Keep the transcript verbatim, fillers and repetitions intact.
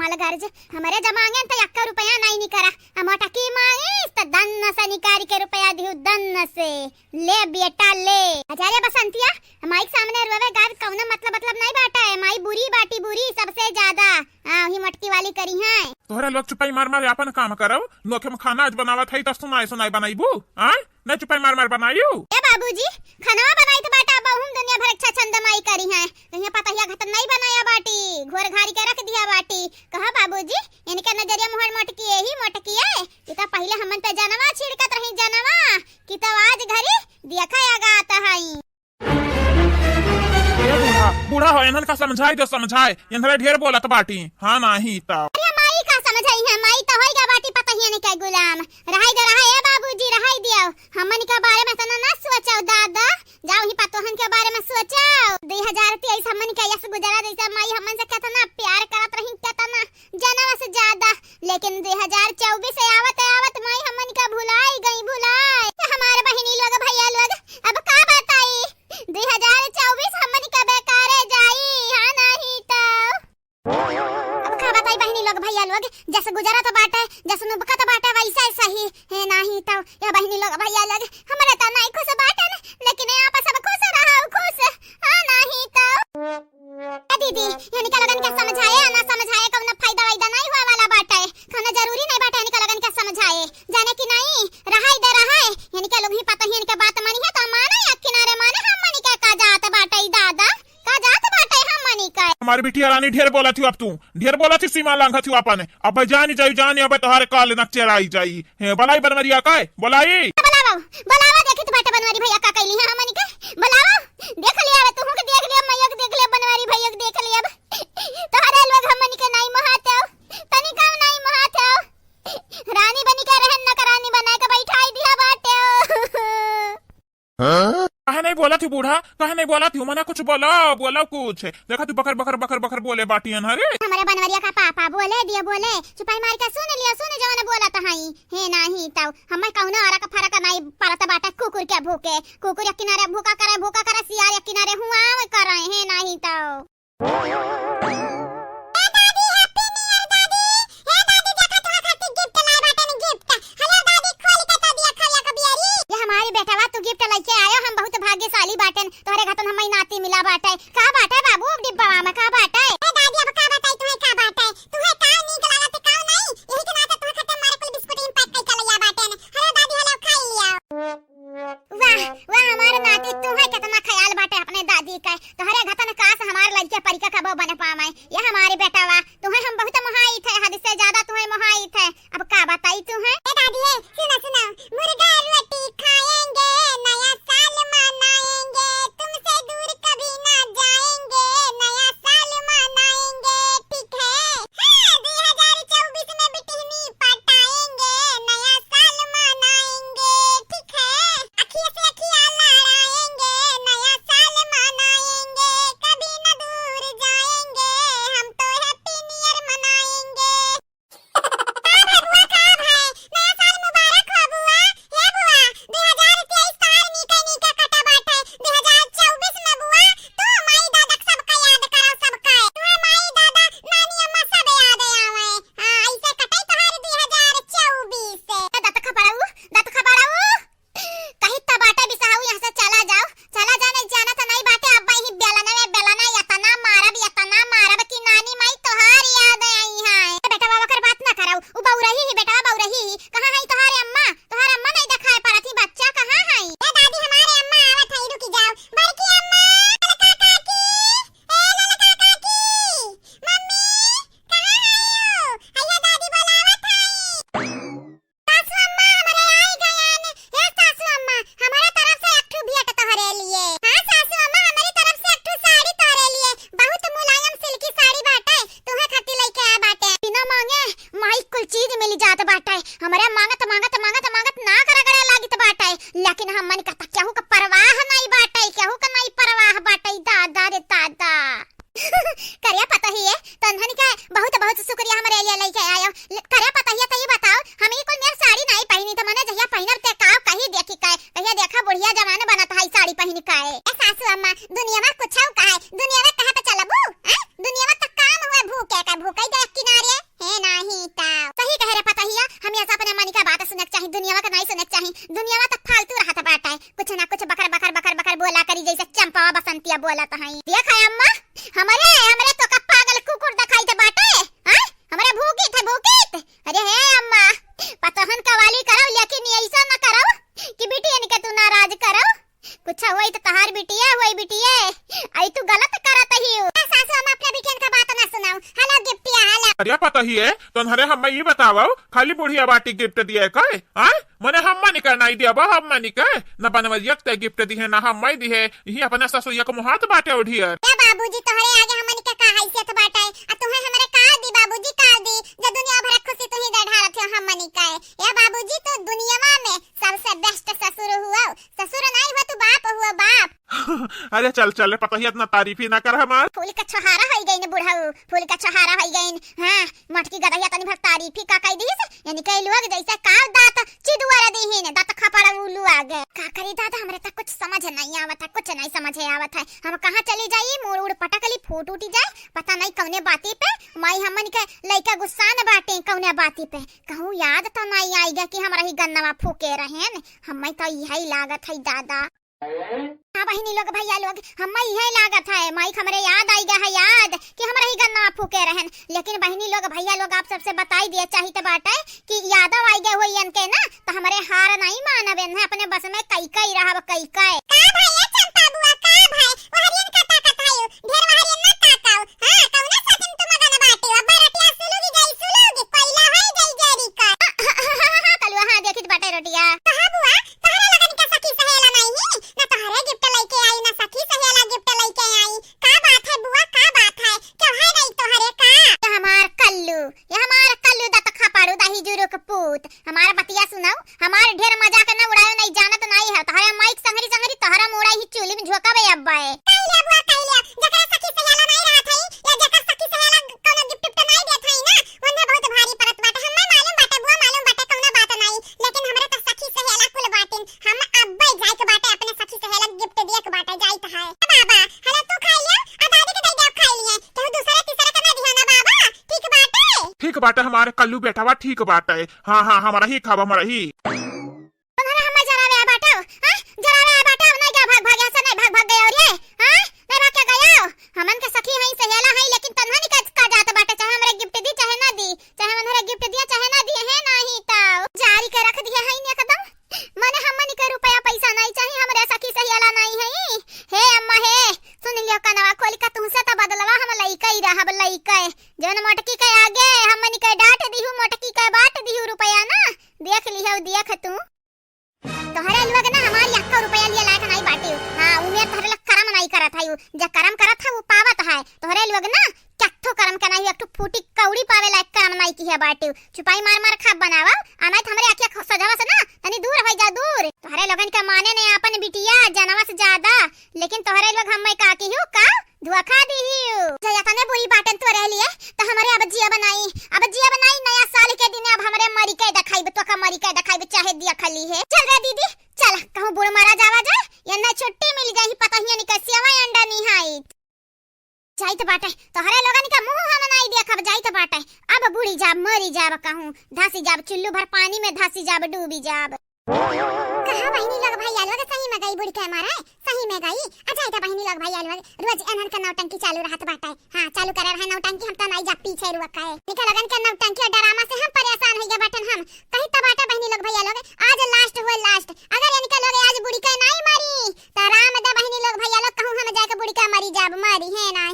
अलगर्ज, हमरे जमाने में त एक्का रुपया नाई निकरा। आ मोटकी माई त दन्न से निकारि के रुपया दिहु, दन्न से। ले बेटा ले। अरे बसंतिया, माई के सामने रोवे गावे कउनो मतलब, मतलब नाई बाटे। माई बुरी बाटी बुरी, सबसे ज्यादा। आ, वही मोटकी वाली करिहैं। तोहरे लोग चुपाई मार मार आपन काम करउ। नोखे में खाना आज बनावत है, त सुनाए सुनाए बनाइबू? आ? न चुपाई मार मार बनायू? ए बाबूजी, खानवा बनाइत बाटा, अब हम दुनिया भर के छछंद माई करिहैं। कहिया पतहिया घटन नाई बनाया बाटी, घोर घारि के रख दिया बाटी। कहा बाबूजी, इनके नजरिया मुहर मोटकी, यही मोटकी है। ई त पहिले हमन पे जनवा छिड़कत रही, जनवा, कि तब आज घरी देखा आगात हई। ए बूढ़ा, बूढ़ा हो, इन्हन का समझाई दो, समझाए। इन्हरे ढेर बोलत बाटी। हाँ, नाही तब। अरे माई का समझाई है, माई त होई गा बाटी पतहियन के गुलाम। रहाई दे, रहा, ए बाबूजी, रहाई दियो। हमन के बारे में तना ना सोचो दादा, जाओ ही पतोहन के बारे में सोचो। दुई हजार तेईस हमन के यस गुजरा जैसे माई हमन से कितना प्यार करत रही, कितना जनवा से ज्यादा। लेकिन दुई हजार चउबीस आवत आवत माई हमन का भुलाई गई, भुलाई। हमार बहिनी लोग, भैया लोग, अब का बताई, दुई हजार चउबीस हमन का बेकारे जाई, हाँ नाही तो। अब का बताई बहिनी लोग, भैया लोग, जस गुजरत बाटे, जस नुबकत बाटे, वैसे सही है, नाही तो। या बहिनी लोग, भैया लोग, हमरे त नाई खुश बाटन, लेकिन आप सब खुश रहो, खुश, हाँ नाही तो। ए दीदी, इनका लोगन के समझाए आ ना समझाए कउनो फायदा वायदा नाई होए वाला बाटे। कउनो जरूरी नाई बाटे इनका लोगन के समझाए। जाने कि नाई, रहाई दे रहाए। इनके लोग ही पता ही इनके बात मानी है तो माने या किनारे माने, हमनी के का जात बाटे दादा, का जात बाटे हमनी के। हमारी बिटिया रानी ढेर बोलत हू अब तू, ढेर बोलत हू सीमा लांघत हू अपन। अब जानी जाई, जानी अब तोहार काल नक्चर आई जाई। हे, बोलाई बनवरिया का है? बोलाई। बोलावा, बोलावा, देखित बाटे बनवारी भैया का कैली है हमनी के। बोलावा, देख लिया रे, तुहू के देख लिया, मैया के देख लिया, बनवारी भैया के देख लिया। तोहरे लोग हमनी के नाई मोहाते हो, तनी कम नाई मोहाते हो। रानी बनी के रहन न, रानी बनाए के बैठाई दिया बाटे हो। काहे नहीं बोलत हू बूढ़ा? काहे नहीं बोलत हू? मना कुछ बोलो, बोलो कुछ। देखा तू बकर, बकर, बकर, बकर बोले बाटियन हरे। हमरे बनवरिया का पापा बोले दिए बोले, चुपाई मार के सुन लिया, सुन जवन बोलत हई। हे नाही तउ, हमें कउनो अरक फरक नाही परत बाटे कुकुर के भूके। कुकुर एक किनारे भूका करे, भूका करे, सियार एक किनारे हुआव करे, हे नाही तउ। ए दादी, Happy New Year दादी। हे दादी, देखा तोहरे खातिर gift लाए बाटेन, gift। हेलो दादी, खोल के तो दिया, खोल के बियरी। ये हमारी बेटवा, तू gift लेके आयो, हम बहुत भाग्यशाली बाटेन, तोहरे घतन हमें नाती मिला बाटे। का बाटे बाबू, अब डिब्बा में का बाटे? ए दादी, अब का बताई तुहे का बाटे? तुहे का नीक लागत, का नहीं? यही के नाते तोहरे खातिर हमारे कुल बिस्कुट ही pack करके लइया बाटेन। हेलो दादी, हेलो, खाई लिया। वाह, वाह, हमार नाती, तुहे केतना ख्याल बाटे अपने दादी के। तोहरे घतन काश हमार लइके परिका कबो बन पावे। ये हमारे बेटवा, तुहे हम बहुत मोहाइत है, हद से ज्यादा तुहे मोहाइत है। अब का बताई तुहे? ए दादी, ए, सुनो, सुनो। मुर्गा रोटी खाएंगे, नया साल मनाएंगे, तुमसे दूर कभी ना जाएंगे, नया साल मनाएंगे, ठीक है? हाँ, दुई हजार चउबीस में बिटिहनी पटाएंगे, नया साल मनाएंगे, ठीक है? अखिया से अखिया लड़ाएंगे, नया साल मनाएंगे, कभी न दूर जाएंगे, हम तो Happy New Year मनाएंगे। का भे बुआ, का भे? नया साल मुबारक हो बुआ। हे बुआ, दुई हजार तेईस साल नीके नीके कटा बाटे, दुई हजार चउबीस में बुआ, तू माई दादा के सबका याद करा, सबका। तुम्हारे माई दादा, नानी अम्मा सब याद आवे। हाँ, ऐसे कटे तोहार दुई हजार चउबीस। ए, दाँत खपड़ाऊ, दाँत खपड़ाऊ। कही त बाटे बिसाऊ, यहाँ से चला जाओ, चला जा, नहीं जाना त नहीं बाटे। अब ही बेलना में बेलना, यतना मारब, यतना मारब कि नानी माई तोहार याद आई है। ए, बेटवा, ओकर बात ना कराऊ, उ बउरही ही, बेटवा बउरही ही। कहाँ है तोहार अम्मा? तोहार अम्मा नहीं देखाए पड़त ही, बच्चा कहाँ है? ए दादी, हमारे अम्मा आवत है, रुकी जाओ। बड़की अम्मा, ललका काकी, ए ललका काकी, मम्मी, कहाँ है हो? अयो दादी बोलावत है। सासू अम्मा, हमरे आई गयान। हे सासू अम्मा, हमारे तरफ से एक ठो भेंट तोहरे लिए। हाँ सासू अम्मा, हमारी तरफ से एक ठो साड़ी तोहरे लिए। बहुत मुलायम सिल्की साड़ी बाटे, तुहे खातिर लेके आ बाटे। बिना मांगे माई कुल चीज मिल जात बाटे। हमरे मांगत, मांगत, मांगत, मांगत नाक रगड़े लागित बाटे। लेकिन हमन का त केहू का परवाह नहीं बाटे, केहू का नहीं परवाह बाटे, दादा रे दादा। करिया पतोहिए, तन्हन के बहुत बहुत शुक्रिया हमरे लिए लेके आयो। ले, करिया पतोहिए, त ई बताओ, हम ई कुल मेर साड़ी नहीं पहिनी, त मने जहिया पहिनब ते काव कही देखी के, कहिया देखा बुढ़िया जवान बनत है साड़ी पहिन के। ए सासू अम्मा, दुनिया में कुछ का है, दुनिया में कहे पे चलबू, हैं? दुनिया में त काम हुए भूखे के, भूखे के किनारे। अंतिया बोलत हई। देख है अम्मा, हमरे, हमरे तोका पागल कुकुर देखाइत बाटे, हाँ? हमरे भूकित है, भूकित। अरे हे अम्मा, पतोहन कवाली करौ, लेकिन अइसा न करौ कि बिटियन के तू नाराज करौ। कुछ होई त तहार बिटिया होई, बिटिया। अई तू गलत करत हिउ। ए सासू, हम अपने बिटियन का बात ना सुनाऊ। हेलो गिफ्टिया, हेलो। अरे पतोहिए, तोहरे हम्मे ई बतावौ, खाली बुढ़िया बाटी गिफ्ट दिए के, आय? मने हम्मे निके नाई दिया बा, हम्मे निके। न बनवरिया के ते गिफ्ट दिहे, न हम्मे दिहे। यही अपना ससुरिया के मुहात बाटे उढ़ियर। ए बाबूजी, तोहरे आगे हमनी के का हैसियत बाटे? आ तुहे हमरे का दी बाबूजी, का दी? जे दुनिया भर खुशी तुही दे ढारत हो हमनी के। ए बाबूजी, तू दुनियावा में सबसे बेस्ट ससुर हुआ। ससुर नाई हुआ, तू बाप हुआ, बाप। अरे चल, चल रे पतोहिया, इतना तारीफ ही ना कर हमार। फूल का छोहारा होई गईन बुढ़ऊ, फूल का छोहारा होई गईन। हाँ, मोटकी गदहिया तनी भर तारीफ ही का कई दीस, यानी कई लोग जैसे काव दांत चिदुअर दीहिन, दांत खपड़ा उलू आगे। का करी दादा, हमरे तक कुछ समझ नहीं आवत है, कुछ नहीं समझ आवत है। हम कहाँ चली जाई, मूड़ उड़ पटक ली, फूट उठी जाए, पता नहीं कौने बाती पे माई हमन के लइका गुस्सान बाटे, कौने बाती पे। कहूँ याद तो नहीं आइगा कि हमरा ही गन्नवा फूके रहेन, हम्मे तो यही लागत है दादा। हाँ बहिनी लोग, भैया लोग, हम्मे इहे लागत है, माई के हमरे याद आइगा है याद कि हमरा ही गन्नवा फूके रहेन। लेकिन बहिनी लोग, भैया लोग, आप सबसे बताई दिए चाहित बाटे कि यादव आइगा होई इनके ना, तो हमरे हार नहीं मानब, इन्हें अपने बस में कई कई रहब, कई कई। का भाई, ए चंपा बुआ, का भाई, वहरियन का ताकत है यू, ढेर वहरियन ना ताकाऊ। हाँ, कौना साथिन तू मगन बाटे, अब रोटिया सुलुगी जाई सुलुगी, कोयला है जाई जेरी का। कलुआ, हाँ, देखित बाटे रोटिया। कहा बुआ, तोहरे लोगन के सखी सहेला नहीं, ना तोहरे गिफ्ट लइके आई, ना सखी सहेला गिफ्ट लइके आई। का बात है बुआ, का बात है? क्यों है नहीं तोहरे का? ये हमार कल्लू, ये हमार कल्लू दत खपाड़ू दही जुरुक पूत। हमार बतिया सुनाऊ, हमार ढेर मजाक न उड़ायो, नहीं जानत नहीं है। तोहरे माइक संगरी संगरी तोहरा मुड़ा ही चूली में झोंकावे अब्बे। कइले बुआ, कइले। जकरा सखी सहेला नहीं रहत है, या जकर सखी सहेला कौनो गिफ्ट उफ्ट नहीं देत है ना, उन्हें बहुत भारी परत बाटे। हमें मालूम बाटे बुआ, मालूम बाटे, कौनो बात नहीं। लेकिन हमरे तो सखी सहेला कुल बाटिन, हम अब्बे जाए के बाटे, अपने सखी सहेला के गिफ्ट दिए के बाटे, जाइत है। ए बाबा, हेलो, तू खाई लिया, आ दादी के दे दे, खाई लिए। केहू दूसरे तीसरे के ना दिया ना बाबा, ठीक बाटे? ठीक बाटे हमारे कल्लू बेटवा, ठीक बाटे। हाँ, हाँ, हमरा ही खाब, हमरा ही। तुम्हारा हमें जरावे आ बाटो, हाँ? जरावे आ बाटो, नहीं क्या भाग भाग यहाँ से, नहीं भाग भाग गए और ये, हाँ? नहीं भाग क्या गयो? हमन के सखी हई, सहेला हई, लेकिन तन्हा निकल का जात बाटे, चाहे हमरे गिफ्ट दी, चाहे ना दी। चाहे उन्हरे गिफ्ट दिया, चाहे ना दिए, है नाही तो जारी के रख दिए है एकदम। मने हमनी के रुपया पैसा नहीं चाहिए, हमरे सखी सहेला नहीं है। हे अम्मा हे, सुन लियो कनवा खोल के, तुमसे तो बदलवा हम लइके ही रहब, लइके। जौन मोटकी के आगे हमनी के डांट दिहू, मोटकी के बांट दिहू रुपया ना, देख लिहो, देख तू। तोहरे लोग ना हमारी अक्का रुपया लिए लायक नहीं बाटी। हाँ, उमेर तोहरे लोग करम नहीं करत है, जे करम करत है वो पावत है। तोहरे लोग ना कत्थो करम के नहीं, एक ठो फूटी कौड़ी पावे लायक करम नहीं की है बाटी। चुपाई मार मार खा बनावा, आ नहीं तो हमरे आँखिया ख-, सजावा से ना तनी दूर हो जा, दूर। तोहरे लोगन के माने ने आपन बिटिया जनवा से ज्यादा, लेकिन तोहरे लोग हमें का की हो का धोखा दिहियो। जया तने बोई बाटन तो रह लिए, तो हमरे अब जिया बनाई, अब जिया बनाई नया साल के दिन, अब हमरे मरी के देखाइब, तो का मरी के देखाइब, चाहे दिया खली है। चल रे दीदी, चल, कहूँ बूढ़ मरा जावा जाए, या ना छुट्टी मिल जाई, पता ही नहीं कैसे हवा अंडा निहाई। जाइत बाटे, तोहरे लोगन का मुंह हम नहीं देखब, जाइत बाटे। अब बूढ़ी जाब, मरी जाब, कहूँ धसी जाब, चुल्लू भर पानी में धसी जाब, डूबी जाब। कहा बहिनी लोग भैया लोग सही में गई बुढ़ के मारे, सही में गई। अच्छा, इधर बहिनी लोग भैया लोग रोज एनहन का नौटंकी चालू रहत बाटे। हाँ, चालू करे रहे नौटंकी, हम तो नहीं जा पीछे रुआ काहे। निका लोगन के नौटंकी और ड्रामा से हम परेशान हो गए बाटन हम। कही तो बाटे बहिनी लोग भैया लोग, आज लास्ट हुए लास्ट। अगर इनके लोग आज बुढ़ी के नहीं मारी, तो राम दे बहिनी लोग भैया लोग कहूँ हम जाके बुढ़ी के मरी जाब, मरी है ना।